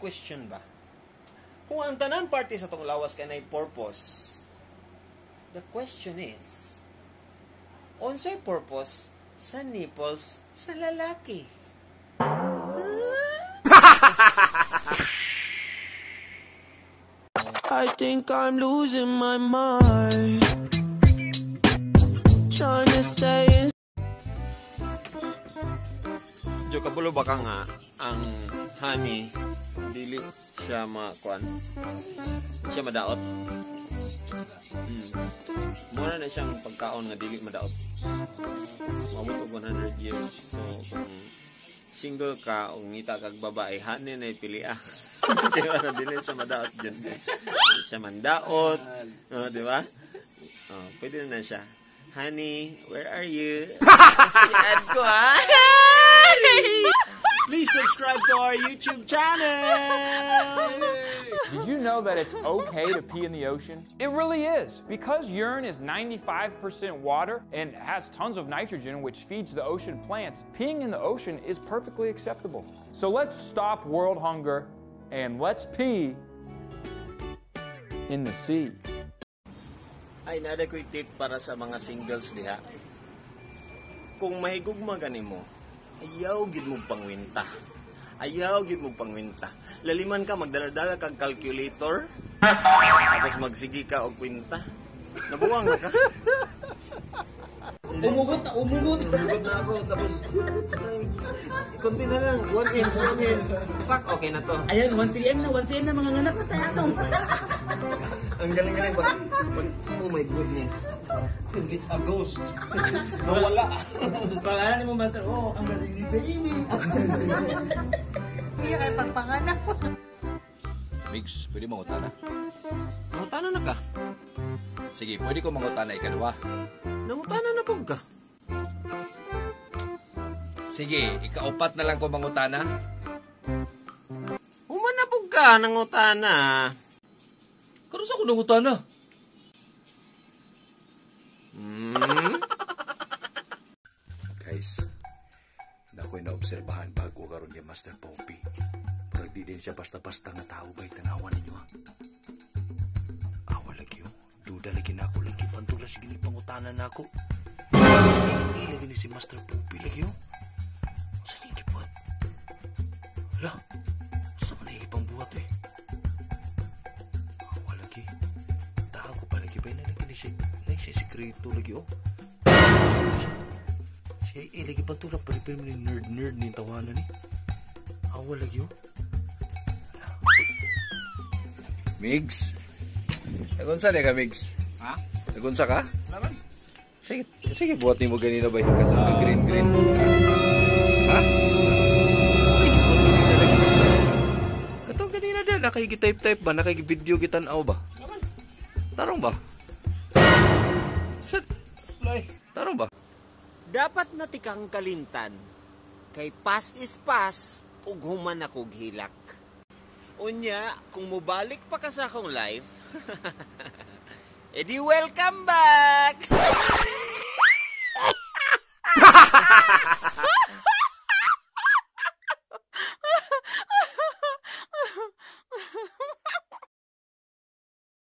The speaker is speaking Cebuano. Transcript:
question ba? Kung ang tanan parte sa atong lawas kay nay purpose, the question is, unsay purpose sa nipples sa lalaki? I think I'm losing my mind. Trying to stay in. Jo, kabulo ba ka nga ang honey dili siya makuan, siya madaot? Mura na siyang pagkaon nga dili madaot. Maabot og 100 years. So kung single ka o ngita kag babae, honey na ipili ah. Di ba na dili siya madaot dyan. Dili siya mandaot. Oh, di ba? Oh, pwede na siya. Honey, where are you? I-add ko ah. Please subscribe to our YouTube channel. Did you know that it's okay to pee in the ocean? It really is. Because urine is 95% water and has tons of nitrogen, which feeds the ocean plants, peeing in the ocean is perfectly acceptable. So let's stop world hunger and let's pee in the sea. Ay, nada ko'y tip para sa mga singles diha. Kung mahigugma gani mo, ayaw gid mo pangwinta. Ayaw gid mo pangwinta. Laliman ka, magdala-dala kag calculator, tapos magsige ka og kwinta. Nabuwang na ka. Umugot na, umugot. Umugot na ako, tapos konti na lang, 1 inch, 1 inch. Fuck, okay na to. Ayan, 1 cm na, 1 cm na, mga nganak na tayo. Ang galing-galing ba? Oh my goodness. It's a ghost. Nawala. Pangalan ni mo, Master, oh, ang galing ni baby. Hindi ay pagpanganak. Migs, pwede mangutana? Mangutana na ka? Sige, pwede ko mangutana ikaduha. Nangutana na pug ka. Sige, ikaupat na lang ko mangutana. Human na pug ka, nangutana. Karon sa ko nangutana? Guys, nako'y naobserbahan bago karon kay Master Poppy. Pero di din siya basta-basta nga tao ba'y tanawan ninyo ha. Awa lagi oh. Duda lagi na ako lagi. Pantula sige ni pangutana na ako. Hindi lagi ni si Master Poppy lagi oh. Saan yung gibuhat? Hala, saan man yung pangbuhat eh? Awa lagi. Tahan ko pa lagi ba? Nalagi ni siya. Nalagi siya sikreto lagi oh. Siya eh lagi pantula palipin mo ni nerd-nerd ni tawanan ni. Awa lagi oh. Migs? Nagunsa na ka, Migs? Ha? Nagunsa ka? Naman. Sige, sige, buhat ni mo ganina ba? Katong green, green. Ha? Ay, gibuhat ganina lagi. Katong ganina din, nakagi-type-type ba? Nakagi-video gitan-aw ba? Naman. Tarong ba? Sa... Play. Tarong ba? Dapat natikang kalimtan. Kay past is past, ug human akog hilak. Unya, kung mubalik pa ka sa akong life, edi welcome back!